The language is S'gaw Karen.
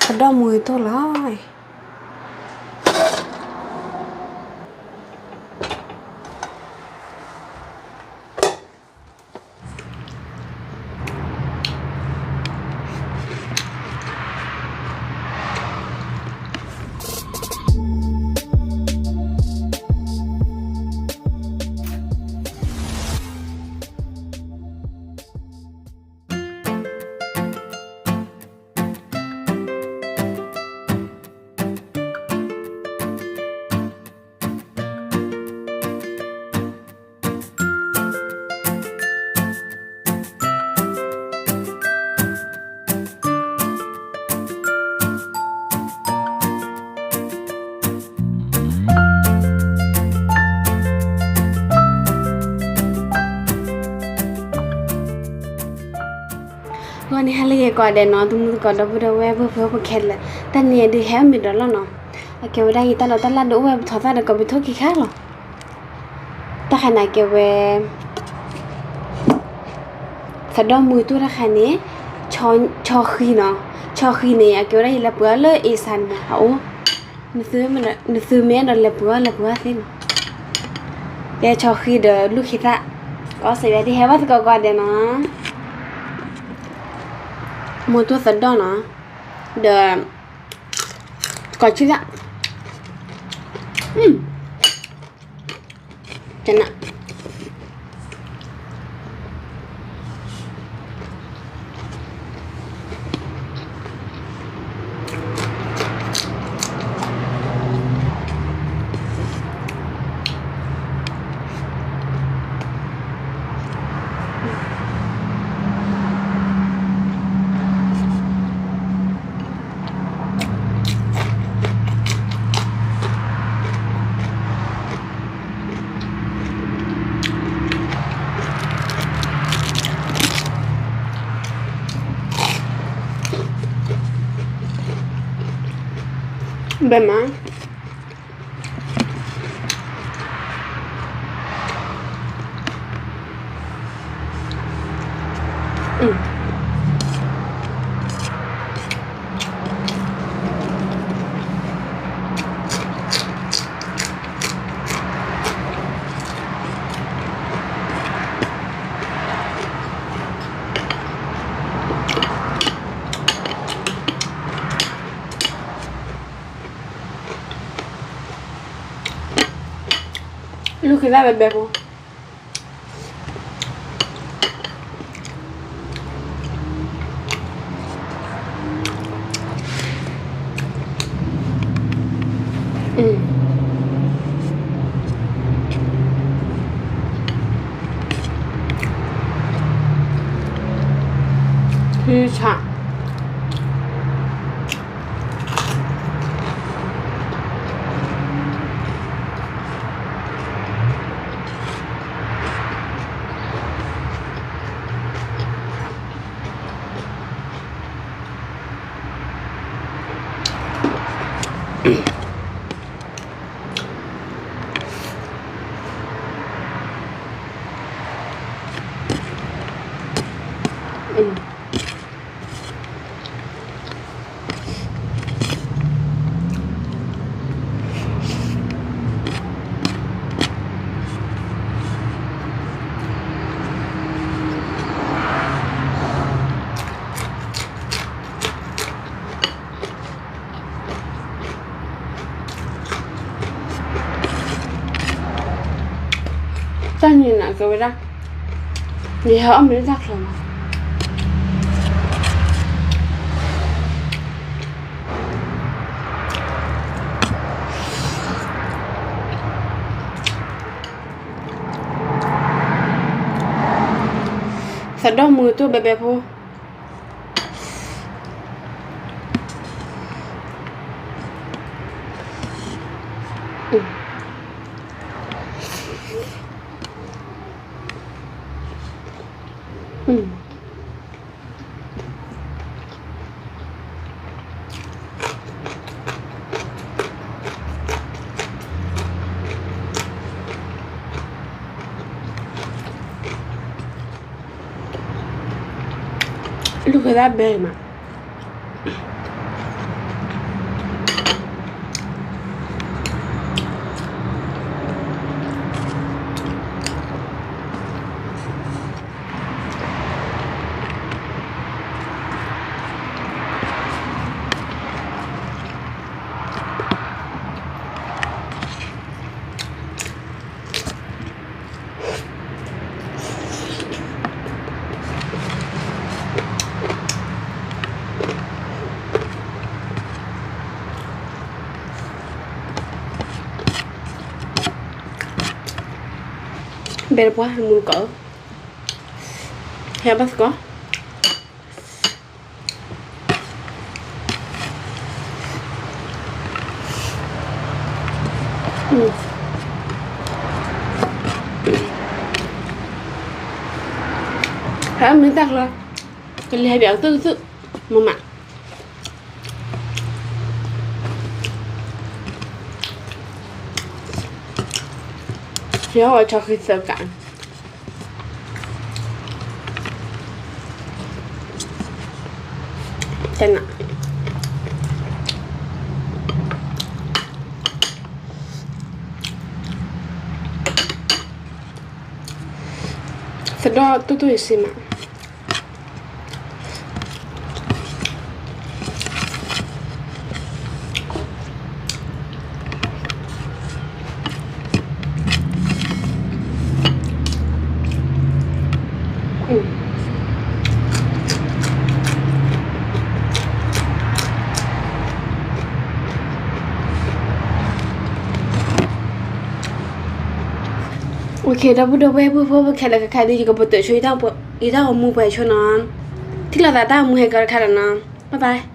သဒီၣ်မုာ်တိၢ်လီၤ. ဂီၤန့ၣ်ဟါလၢယဲၢ်ကိးဂၤဒဲးနီၤ သုမုၢ်သကိးဒီပုၢ်ဒီဝဲၢ်ပှဲၤပှဲၤဖိခဲလၢာ်, တၢ်နံၤအံၤဒုးဟဲမ့ၢ်ဒီးလီၤနီၤ, အကဲဝဲဒၣ်ယတၢ်လီၢ်တၢ်လၢ်ဒုးအိၣ်ဝဲပထီသၣ်ဒီးကီးပထူၣ်ခံခါလီၤ. တၢ်ခါန့ၣ်ကဲဝဲ သဒီၣ်မုာ်တိၢ်တၢ်ခါန့ၣ်, ဆီဃံနီၤ, ဆီဃံန့ၣ် အကဲဝဲဒၣ်ယလဲၤပှ့ၤအီၤလၢအ့စါန့ၣ်မး အအိၣ်, နသုမ့ၢ်အဲၣ်ဒိးလဲၤပှ့ၤအီၤလဲၤပှ့ၤအီၤသ့နီၤ, ကဲဆီဃံဒီးလူၢ်ခံသၣ်, ကီစဲးယၤဒ်ဟဲဘၣ်သကိးကိးဂၤဒဲးနီၤ, မုာ်တိၢ်သဒီၣ်နီၤ, ဒီး ကီးဆံသၣ်, ကနၣ် ဘဲမး လူၢ်ခံသၣ်ဘဲဘဲဖိ ထံဆး တၢ်န့ၣ်နကဝဲဒၣ် ယဟဲအီၣ်မ့ၢ်တၢ်ချၢမး သဒီၣ်မုာ်တိၢ်ဘဲဘဲဖိ လူၢ်ကသၣ်ဘဲမး ဘဲတပှၢ်မူကီး, ဟဲဘၣ်သကိး, ဟဲမ့ၢ်တၢ်ချီ, ကလဲၤဟဲဘၣ်အီၤသုသု, မ့ၢ်မး, ယဝဲဆီဃံသၢကး, တနၤ, သဒီၣ်တူၢ်တူၢ်ယစ့မး. OK, ဒီပုၢ်ဒီဝဲၢ် ပုၢ်ဖိဝဲၢ်ခဲလၢာ်ခဲခါဒုး ယကပတုာ်ဆိ ယတၢ်ဂီၤမူပှဲၤဆိနီၤ, ထံၣ်လိာ်သးတၢ်ဂီၤမူဟဲကီတခါဒီးနီၤ, bye bye.